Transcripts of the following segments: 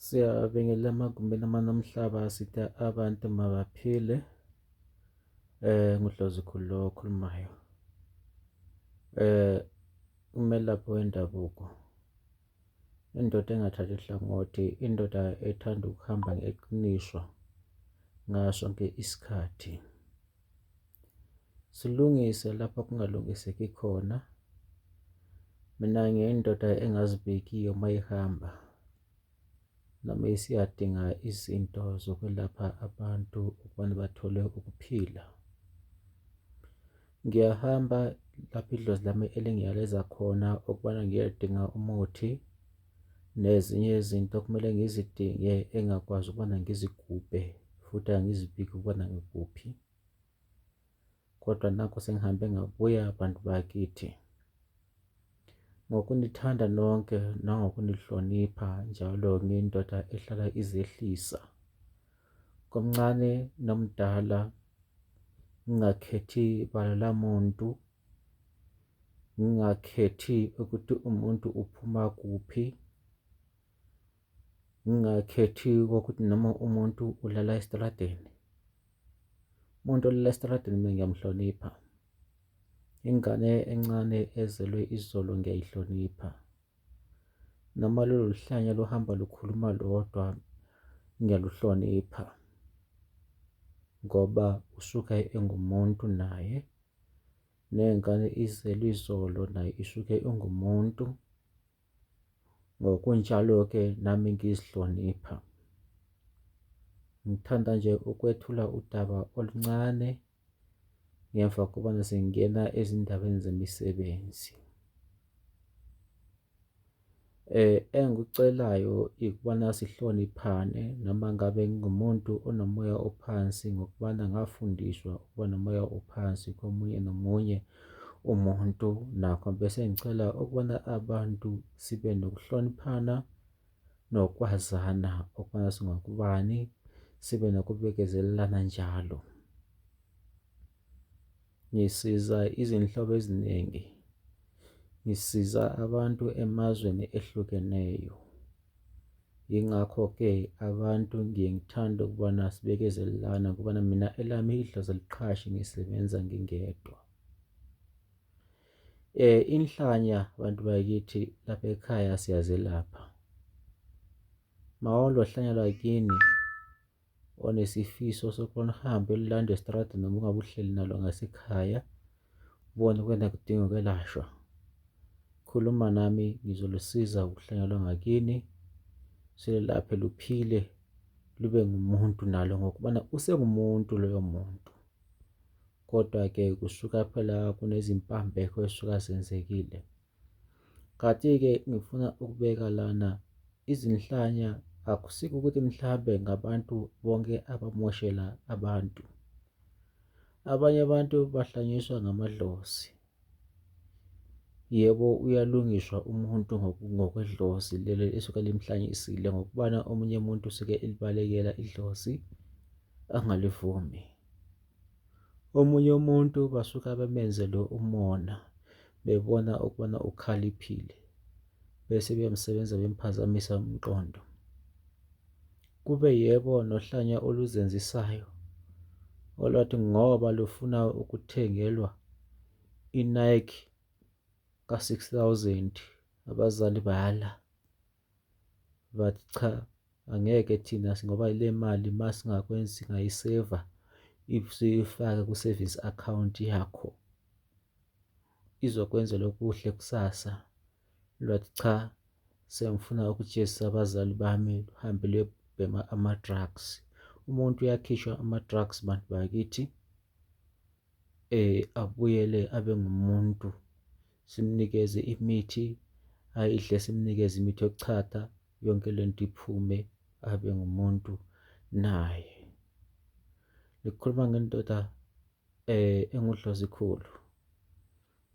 Siyabingelela emagumbini amane omhlaba sithi abantu mabaphile. NguDlozikhulu lo okhulumayo. Umelaphi wendabuko. Indoda engathathi hlangothi, indoda ethanda ukuhamba ngeqiniso ngaso sonke isikhathi. Silungise lapho kungalungiseki khona. Mina ngiyindoda engazibekiyo uma ihamba noma isiyadinga izinto zokwelapha abantu ukubana bathole ukuphila. Ngiyahamba lapho idlozi lami elingiyaleza khona ukubana ngiyodinga umuthi nezinye izinto okumele ngizidinge engakwazi ukubana ngizigubhe futhi angizibiki ukubana ngikuphi. Kodwa nakho sengihambe ngabuya bantu bakithi. Ngokunithanda nonke nangokunihlonipha njalo ngiyindoda ehlala izehlisa. Komncane nomdala ngingakhethi bala lamuntu, ngingakhethi ukuthi umuntu uphuma kuphi, ngingakhethi ukuthi noma umuntu ulala esitaladeni. Umuntu olala esitaladeni mina ngiyamhlonipha. Ingane encane ezelwe izolo ngiyayihlonipha. Noma lolu hlanya luhamba lukhuluma lodwa ngiyaluhlonipha ngoba usuke engumuntu naye. Nengane izelwe izolo naye isuke ingumuntu. Ngokunjalo-ke nami ngizihlonipha. Ngithanda nje ukwethula udaba oluncane ngemva kobana singena ezindabeni zemisebenzi. Engikucelayo ikubana sihloniphane noma ngabe ngingumuntu onomoya ophansi ngokubana ngafundiswa ukuba nomoya ophansi komunye nomunye umuntu nakho bese ngicela ukubana abantu sibe nokuhloniphana nokwazana ukubana singakubani sibe nokubekezelelana njalo. Ngisiza izinhlobo eziningi. Ngisiza abantu emazweni ehlukeneyo. Yingakho-ke abantu ngiye ngithande ukubana sibekezelelane ngobana mina elami idlozi aliqhashi ngisebenza ngingedwa. Inhlanya bantu bakithi lapha ekhaya siyazelapha. Mawulohlanya lwakini onesifiso sokubona uhambe ulilande estradini noma ungabe uhleli nalo ngasekhaya ubone kwena kudinga ukwelashwa khuluma nami ngizolusiza uhlanya lwangakini silelaphe luphile lube ngumuntu nalo ngokubana usengumuntu loyo muntu kodwa-ke kusuka phela kunezimpambeko ezisuka zenzekile. Kanti-ke ngifuna ukubeka lana izinhlanya akusikho ukuthi mhlambe ngabantu bonke abamoshela abantu. Abanye abantu bahlanyiswa ngamadlozi. Yebo, uyalungiswa umuntu ngokwedlozi lelo esuke limhlanyisile ngokubana omunye umuntu usuke elibalekela idlozi angalivumi. Omunye umuntu basuka bemenzele umona bebona ukubana ukhaliphile bese beyamsebenza bemphazamisa umqondo. Kube yebo nohlanya oluzenzisayo olwathi ngoba lufuna ukuthengelwa iNike ka-6000 abazali bayala bathi cha angeke thina ngoba le mali masingakwenzi singayiseva if siyifake ku-savings account yakho izokwenzela okuhle kusasa lwathi cha sengifuna ukujezisa abazali bami luhambe luyobhema ama-drugs umuntu uyakhishwa ama-drugs bantu bakithi abuyele abe ngumuntu simnikeze imithi ayidle simnikeze imithi yokuchatha yonke lento iphume abe ngumuntu naye ngikhuluma ngendoda engudlozikhulu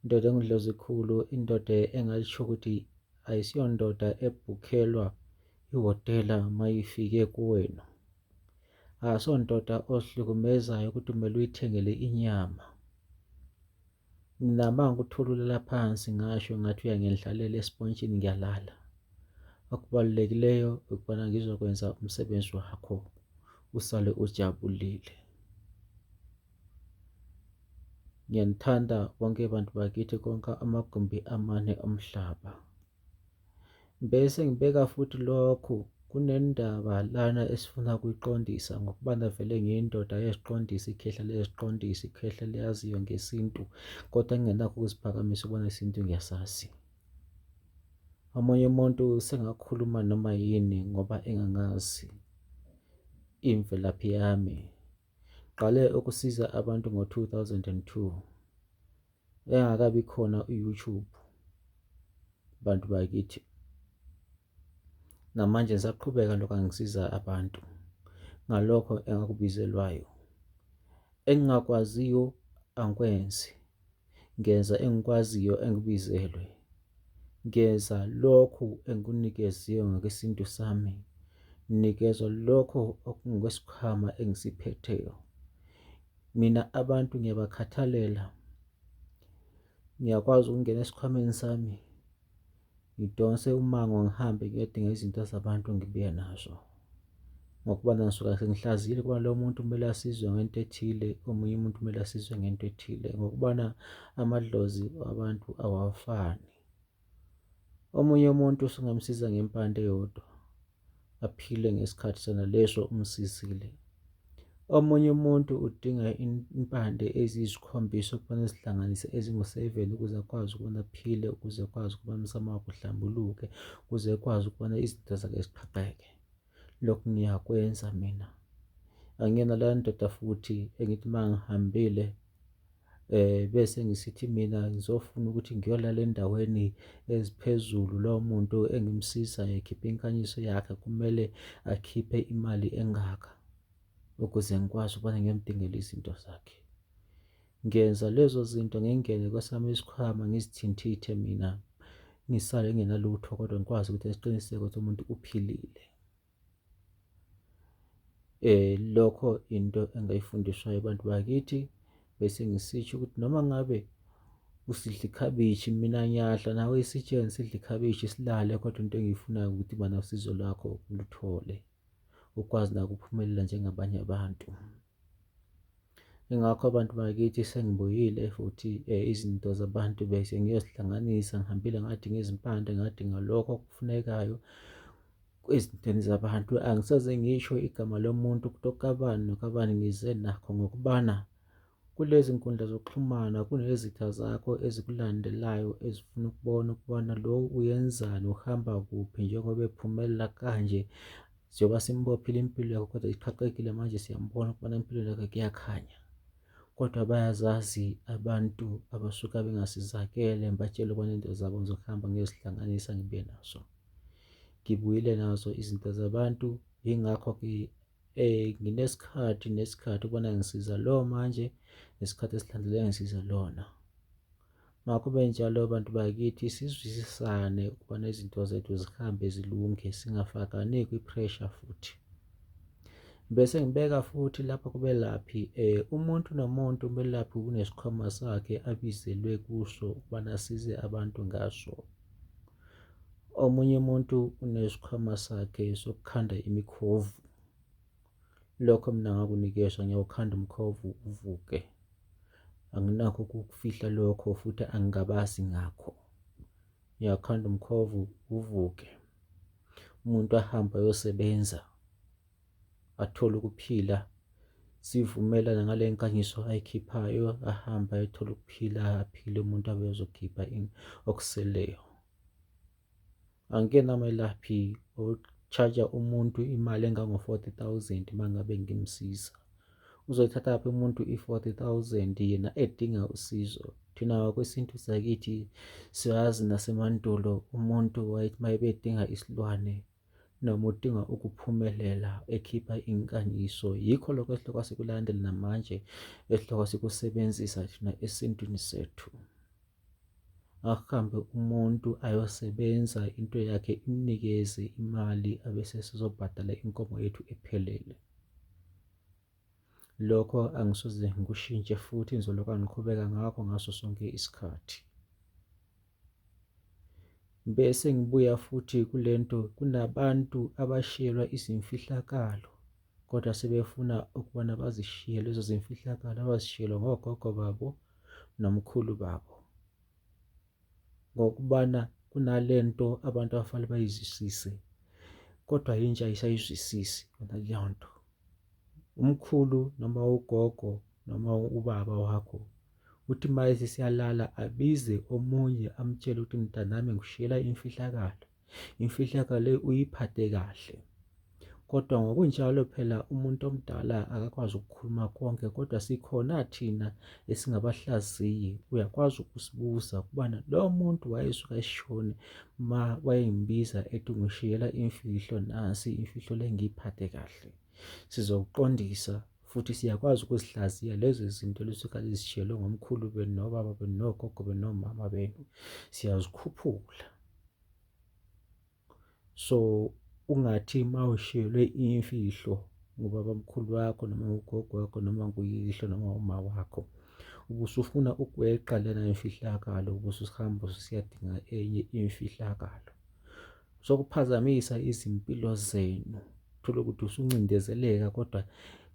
indoda engudlozikhulu indoda engasho ukuthi ayisiyondoda ebhukhelwa ihhotela mayifike kuwena asondoda osihlukumezayo ukuthi kumele uyithengele inyama Mina uma ngikuthululela phansi ngasho ngathi uyangendlalela esipontshini ngiyalala. Okubalulekileyo ukubana ngizokwenza umsebenzi wakho usale ujabulile. Ngiyanithanda bonke bantu bakithi konke amagumbi amane omhlaba. Bese ngibeka futhi lokhu kunendaba lana esifuna ukuyiqondisa ngokubana vele ngiyindoda yeziqondisi ikhehla leziqondisi ikhehla liyaziyo ngesintu kodwa ngingenakho ukuziphakamisa ukubona isintu ngiyasazi. Omunye umuntu sengakhuluma noma yini ngoba engangazi imvelaphi yami. Qale ukusiza abantu ngo-2002 engakabi khona u-YouTube bantu bakithi. Namanje ngisaqhubeka lokhu angisiza abantu ngalokho engakubizelwayo. Engingakwaziyo angikwenzi, ngenza engikwaziyo engikubizelwe. Ngenza lokhu engkunikeziwe ngokwesintu sami, nikezwa lokho okungokwesikhwama engisiphetheyo. Mina abantu ngiyabakhathalela, ngiyakwazi ukungena esikhwameni sami ngidonse umango ngihambe ngiyodinga izinto zabantu ngibuye nazo. Ngokuba ngisuka sengihlaziyile ukuba lo muntu kumele asizwe ngento ethile, omunye umuntu kumele asizwe ngento ethile ngokubana amadlozi abantu awafani. Omunye umuntu usungamsiza ngempande eyodwa aphile ngesikhathi sona leso umsizile. Omunye umuntu udinga impande eziyisikhombisa ukubana zihlanganise ezingu-seven ukuze akwazi ukubana aphile, ukuze akwazi ukubana umsamo wakhe uhlambuluke, ukuze ekwazi ukubana izinto zakhe ziqhaqheke. Lokhu ngiyakwenza mina. Angiyona leyo ndoda futhi engithi uma ngihambile bese ngisithi mina ngizofuna ukuthi ngiyolala endaweni eziphezulu lowo muntu engimsiza ekhipha inkanyiso yakhe kumele akhiphe imali engaka ukuze ngikwazi ukubana ngiyomdingela izinto zakhe. Ngenza lezo zinto ngingene kwesami isikhwama ngizithintithe mina ngisale ngingenalutho kodwa ngikwazi ukuthi ngisiqiniseke ukuthi umuntu uphilile. Lokho into engayifundiswayo abantu bakithi bese ngisisho ukuthi noma ngabe usidla ikhabishi mina ngiyadla nawe isitsheni sidla ikhabishi silale kodwa into engiyifunayo ukuthi bana usizo lwakho luthole ukwazi nakuphumelela njengabanye abantu. Ingakho abantu bakithi sengibuyile futhi izinto zabantu bese ngiyozihlanganisa ngihambile ngadinga izimpande ngadinga lokho okufunekayo ezintweni zabantu. Angisoze ngisho igama lomuntu ukuthi okabani nokabani ngize nakho ngokubana kulezi nkundla zokuxhumana kunezitha zakho ezikulandelayo ezifuna ukubona ukubana lo uyenzani uhamba kuphi njengoba ephumelela kanje njengoba simbophile impilo yakhe kodwa iqhaqhekile manje siyambona ukubana impilo yakhe kuyakhanya kodwa bayazazi abantu abasuka bengasizakele ngibatshele ukubana into zabo ngizohamba ngiyozihlanganisa ngibuye nazo ngibuyile nazo izinto zabantu yingakho-ke nginesikhathi nesikhathi ukubana ngisiza lo manje nesikhathi esilandelayo ngisiza lona. Makube njalo bantu bakithi sizwisisane ukubana izinto zethu zihambe zilunge singafakani kwi-pressure futhi. Bese ngibeka futhi lapha kubelaphi umuntu nomuntu umelaphi unesikhwama sakhe abizelwe kuso ukubana asize abantu ngaso. Omunye umuntu unesikhwama sakhe sokukhanda imikhovu. Lokho mina ngakunikezwa ngiyawukhanda umkhovu uvuke. Anginakho ukukufihla lokho futhi angingabazi ngakho. Ngiyakhanda umkhovu uvuke. Umuntu ahambe ayosebenza athole ukuphila sivumelane ngale nkanyiso ayikhiphayo ahambe ayothola ukuphila aphile umuntu abe ezokhipha okuseleyo. Angiyena umelaphi o-charge-a umuntu imali engango-forty thousand uma ngabe ngimsiza. Uzoyithathaphi umuntu i-forty thousand yena edinga usizo? Thina ngokwesintu sakithi siyazi nasemandulo umuntu wayethi uma ebedinga isilwane noma udinga ukuphumelela ekhipha inkanyiso. Yikho lokho esihlokwa sikulandela namanje esihlokwa sikusebenzisa thina esintwini sethu. Ahambe umuntu ayosebenza into yakhe imnikeze imali abese sizobhadala inkomo yethu ephelele. Lokho angisoze ngikushintshe futhi ngizolokhu ngiqhubeka ngakho ngaso sonke isikhathi. Bese ngibuya futhi kulento, kunabantu abashiyelwa izimfihlakalo kodwa sebefuna ukubana bazishiye lezo zimfihlakalo abazishiyelwa ngogogo babo nomkhulu babo, ngokubana kunalento abantu abafanele bayizwisise kodwa intsha ayisayizwisisi yona leyo nto. Umkhulu noma ugogo noma ubaba wakho uthi uma esesiyalala abize omunye amtshele ukuthi mntanami ngikushiyela imfihlakalo, imfihlakalo le uyiphathe kahle. Kodwa ngokunjalo phela umuntu omdala akakwazi ukukhuluma konke, kodwa sikhona thina esingabahlaziyi. Uyakwazi ukusibuza ukubana lo muntu wayesuka eshone ma wayengibiza ethi ngishiyela imfihlo, nasi imfihlo le ngiyiphathe kahle. Sizokuqondisa futhi siyakwazi ukuzihlaziya lezo zinto lesuka lizishiyelwe ngomkhulu benu nobaba benu nogogo benu nomama benu, siyazikhuphula. So ungathi mawushiyelwe imfihlo ngubabamkhulu wakho noma ugogo wakho noma nguyihlo noma uma wakho, ubusufuna ukweqa lena imfihlakalo, ubusuhamba usiyadinga enye imfihlakalo. Sokuphazamisa izimpilo zenu, uthole ukuthi usuncindezeleka, kodwa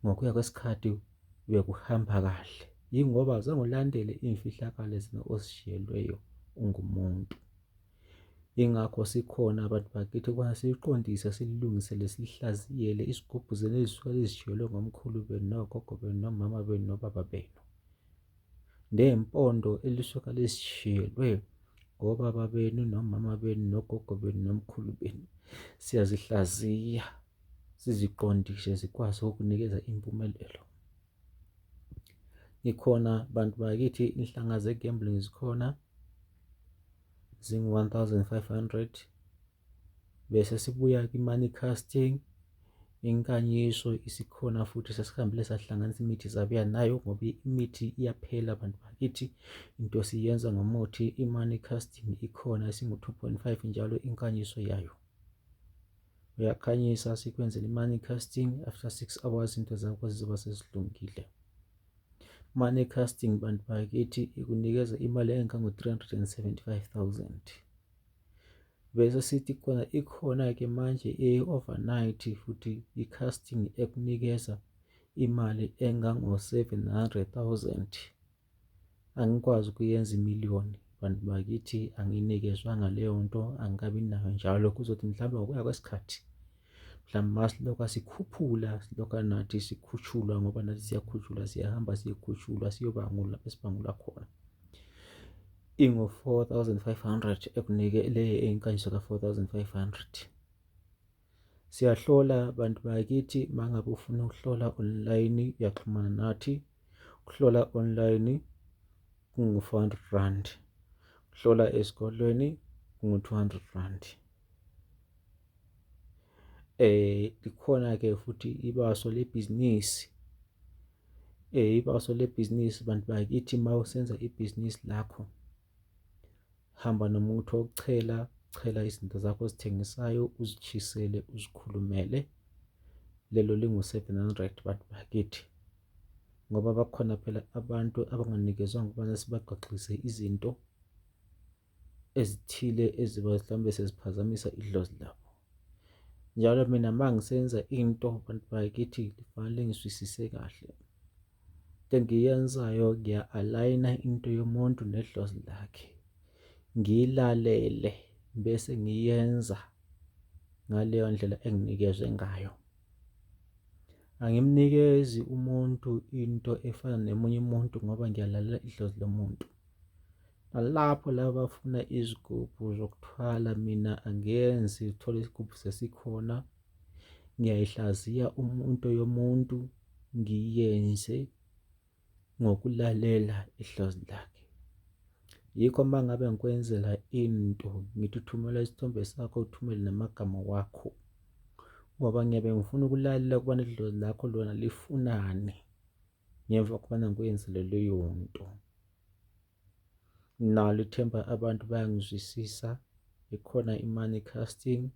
ngokuya kwesikhathi bekuhamba kahle, yingoba azange ulandele iy'mfihlakalo ezina ozishiyelweyo ungumuntu. Yingakho sikhona abantu bakithi ukuba siyiqondise, sililungisele, silihlaziyele isigubhu zenu ezisuke zishiyelwe ngomkhulu benu nogogo benu nomama benu nobaba benu, ney'mpondo elisuka lizishiyelwe ngobaba benu nomama benu nogogo benu nomkhulu benu. Siyazihlaziya, siziqondise, zikwazi ukukunikeza impumelelo. Ngikhona bantu bakithi, inhlanga ze-gambling zikhona zingu-1500. Bese sibuya kwi-money casting, inkanyiso isikhona futhi, sesihambile sahlanganisa imithi sabuya nayo ngoba imithi iyaphela bantu bakithi, into siyenza ngomuthi. I-money casting ikhona isingu-2.5 njalo inkanyiso yayo. Uyakhanyisa, sikwenzele i-money casting, after 6 hours into zakho zizoba sezilungile. Money casting bantu bakithi ikunikeza imali engango-375 000. Bese sithi khona ikhona-ke manje i-overnight futhi i-casting ekunikeza imali engango-700 000. Angikwazi ukuyenza imiliyoni bantu bakithi, anginikezwanga leyo nto, angikabi nayo njalo. Kuzothi mhlawumbe ngokuya kwesikhathi, mhlawumbe masilokhu sikhuphula, silokhu nathi sikhutshulwa, ngoba nathi siyakhutshulwa, siyahamba siyokhutshulwa, siyobangula lapho esibangula khona. Ingu-4500 ekunike le inkanyiso ka-4500. Siyahlola bantu bakithi, mangabe ufuna ukuhlola online uyaxhumana nathi. Ukuhlola online kungu-400 rand, ukuhlola esikolweni kungu-200 rand. Likhona ke futhi ibaso lebhizinisi. Ibaso lebhizinisi bantu bakithi, uma usenza ibhizinisi lakho hamba nomuthi wokuchela, chela izinto zakho ozithengisayo, uzitshisele, uzikhulumele. Lelo lingu-700 bantu bakithi, ngoba bakhona phela abantu abanganikezwanga ukubana sibagaxise izinto ezithile eziba mhlawumbe seziphazamisa idlozi labo. Njalo mina uma ngisenza into bantu bakithi kufanele ngizwisise kahle into engiyenzayo, ngiya-align-a into yomuntu nedlozi lakhe, ngiyilalele bese ngiyenza ngaleyo ndlela enginikezwe ngayo. Angimnikezi umuntu into efana nemunye umuntu ngoba ngiyalalela idlozi lomuntu. Nalapho laba bafuna izigubhu zokuthwala, mina angenzi uthole isigubhu sesikhona, ngiyayihlaziya umuntu yomuntu ngiyenze ngokulalela idlozi lakhe. Yikho uma ngabe ngikwenzela into ngithi uthumela isithombe sakho, uthumele namagama wakho, ngoba ngiyabe ngifuna ukulalela ukubana idlozi lakho lona lifunani ngemva kokubana ngikwenzele leyo nto. Nalo ithemba abantu bayangizwisisa, ikhona i-money casting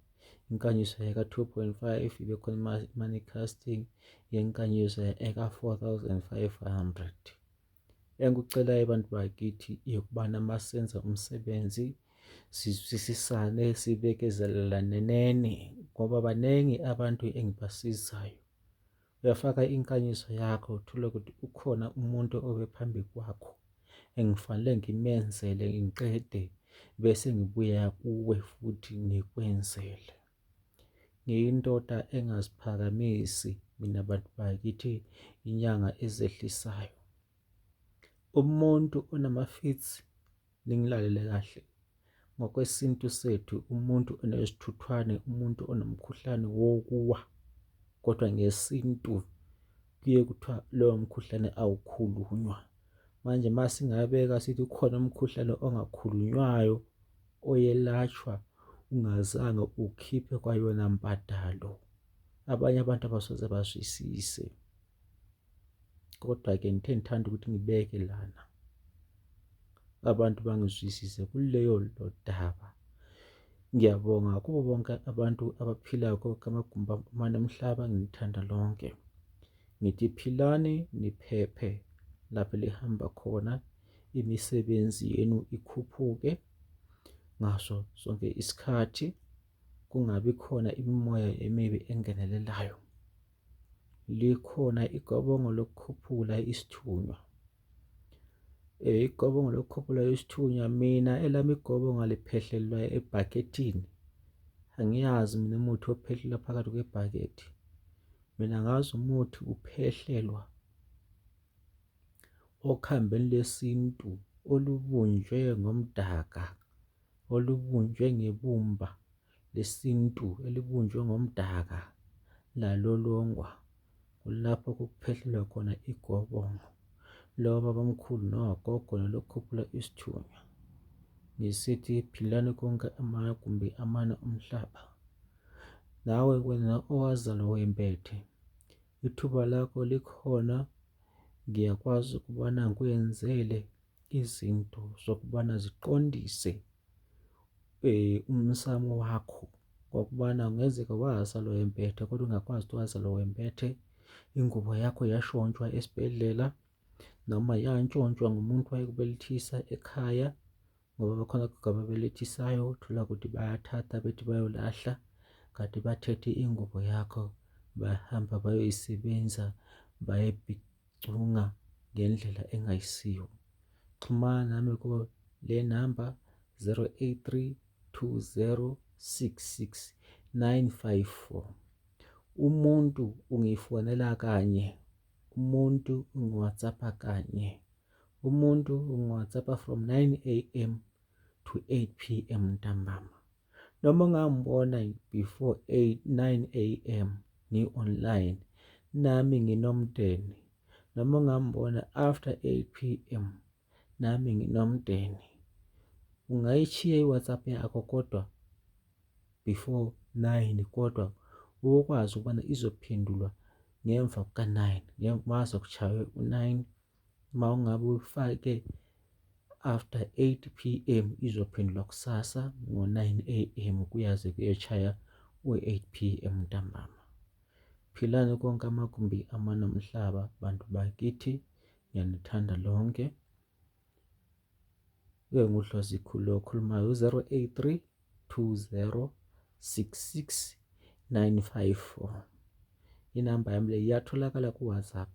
inkanyiso yaka-2.5, ibe khona i-money casting yenkanyiso eka-4500. Engikucelayo bantu bakithi ukubana masenza umsebenzi Sizwisisane, sibekezelelaneneni ngoba baningi abantu engibasizayo. Uyafaka inkanyiso yakho uthole ukuthi ukhona umuntu obephambi kwakho engifanele ngimenzele ngiqede bese ngibuya kuwe futhi ngikwenzele. Ngiyindoda engaziphakamisi mina bantu bakithi, inyanga ezehlisayo. Umuntu onama-fits, ningilalele kahle, ngokwesintu sethu umuntu onesithuthwane, umuntu onomkhuhlane wokuwa, kodwa ngesintu kuye kuthiwa lowo mkhuhlane awukhulunywa. Manje uma singabeka sithi ukhona umkhuhlane ongakhulunywayo oyelatshwa ungazange ukhiphe kwayona mbadalo, abanye abantu abasoze bazwisise. Kodwa-ke ngithe ngithanda ukuthi ngibeke lana abantu bangizwisise kuleyo daba. Ngiyabonga kubo bonke abantu abaphilayo kamagumbi amane omhlaba, nginithanda lonke. Ngithi philani niphephe lapho lihamba khona, imisebenzi yenu ikhuphuke ngaso sonke isikhathi, kungabi khona imimoya emibi engenelelayo. Likhona igobongo lokukhuphula isithunywa. Igobongo lokukhuphula isithunywa, mina elami igobongo aliphehlelwa ebhakethini. Angiyazi mina umuthi ophehlelwa phakathi kwebhakethi. Mina ngazi umuthi uphehlelwa okhambeni lwesintu olubunjwe ngomdaka, olubunjwe ngebumba lesintu elibunjwe ngomdaka lalolongwa. Kulapho kuphehlelwa khona igobongo lobabamkhulu nogogo nolokhuphula isithunywa. Ngisithi philani konke amagumbi amane omhlaba. Nawe wena owazalwa wembethe, ithuba lakho likhona, ngiyakwazi ukubana ngikwenzele izinto zokubana ziqondise umsamo wakho ngokubana kungenzeka wazalwa wembethe kodwa ungakwazi ukuthi wazalwa wembethe, ingubo yakho yashontshwa esibhedlela noma yantshontshwa ngumuntu wayekubelethisa ekhaya, ngoba bakhona ababelethisayo uthola ukuthi bayathatha bethi bayolahla kanti bathethe ingubo yakho bahamba bayoyisebenza bayibhicunga ngendlela engayisiyo. Xhumana nami kule namba 083 2066 954. Umuntu ungifonela kanye, umuntu ungiWhatsApp kanye, umuntu ungiWhatsApp from 9 a.m. to 8 p.m. ntambama. Noma ungangibona before 8 9 a.m. ngi-online, nami nginomndeni. Noma ungangibona after 8 p.m. nami nginomndeni. Ungayishiya i-WhatsApp yakho kodwa before 9, kodwa ukwazi ukubana izophendulwa ngemva kuka-9, mase kushaywe u-9. Uma ungabe uyifake after 8 p.m. izophendulwa kusasa ngo-9 a.m. kuyaze kuyoshaya u-8 p.m. ntambama. Philani konke amagumbi amane omhlaba bantu bakithi, ngiyanithanda lonke. Ke nguDlozikhulu okhulumayo, 083 2066 954. Inamba yami le iyatholakala ku-WhatsApp,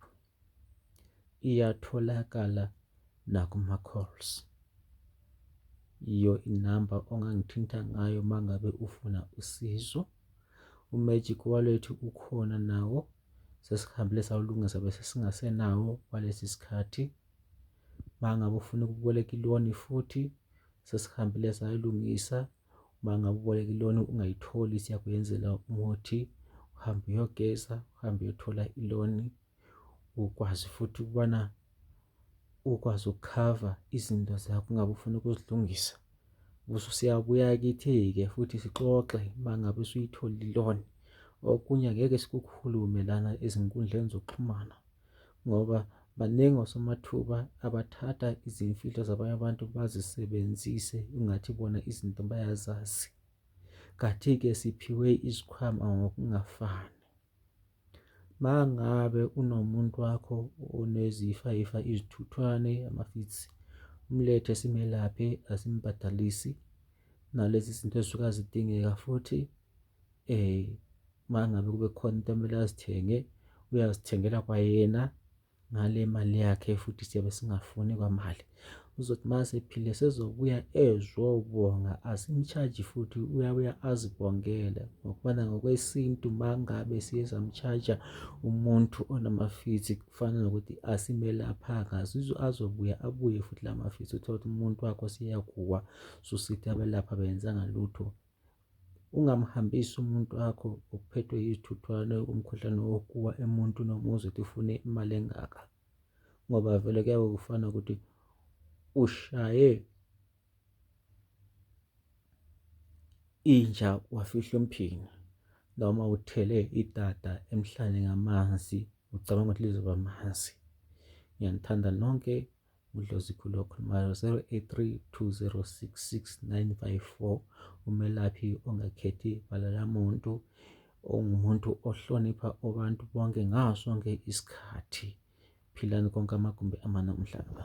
iyatholakala nakuma-calls. Iyo inamba ongangithinta ngayo uma ngabe ufuna usizo. U-Magic Wallet ukhona nawo, sesihambile sawulungisa bese singasenawo kwalesi sikhathi. Uma ngabe ufuna ukuboleka iloni futhi sesihambile sayilungisa. Uma ngabe uboleka iloni ungayitholi, siyakuyenzela umuthi, uhambe uyogeza, uhambe uyothola iloni, ukwazi futhi ukubana ukwazi ukukhava izinto zakho ungabe ufuna ukuzilungisa. Bese siyabuya kithi-ke futhi sixoxe uma ngabe usuyitholile iloni. Okunye angeke sikukhulume lana ezinkundleni zokuxhumana ngoba baningi osomathuba abathatha izimfihlo zabanye abantu bazisebenzise ungathi bona izinto bayazazi. Kanti-ke siphiwe izikhwama ngokungafani. Uma ngabe unomuntu wakho onezifayifa, izithuthwane, amafitsi, umlethe simelaphe, asimbhadalisi. Nalezi zinto ezisuka zidingeka futhi uma ngabe kube khona into emele azithenge, uyazithengela kwayena ngale mali yakhe futhi siyabe singafuni kwamali. Uzothi uma esephilile sezobuya ezobonga, asimshaji futhi uyabuya azibongele ngokubana ngokwesintu uma ngabe siye samshaja umuntu onamafithi kufana nokuthi asimelaphanga, azobuya abuye futhi la mafithi uthole ukuthi umuntu wakho seyaguwa susithi abelaphi abenzanga lutho. Ungamhambisi umuntu wakho uphethwe yizithuthwane umkhuhlane wokuwa emuntwini omuzi uthi ufune imali engaka ngoba vele kuyabe kufana ukuthi ushaye inja wafihla umphini noma uthele idada emhlane ngamanzi ucabanga ukuthi lizoba manzi. Ngiyanithanda nonke. UDlozi Khulu okhulumayo 083 206 6954 umelaphi ongakhethi bala lamuntu ongumuntu ohlonipha abantu bonke ngaso sonke isikhathi. Philani konke amagumbi amane omhlaba.